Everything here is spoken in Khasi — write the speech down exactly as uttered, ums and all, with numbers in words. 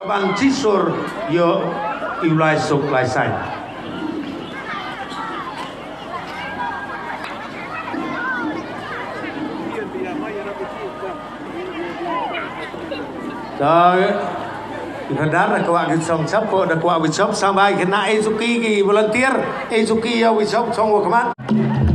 Ban chisur ïoh u lai suk lai saiñ. Ka i Phadar da kwah ki song chap ko da kwah ki chap, sangbai khynnah, ei suki ki volunteer, ei suki ïa ki chap song wa khmat.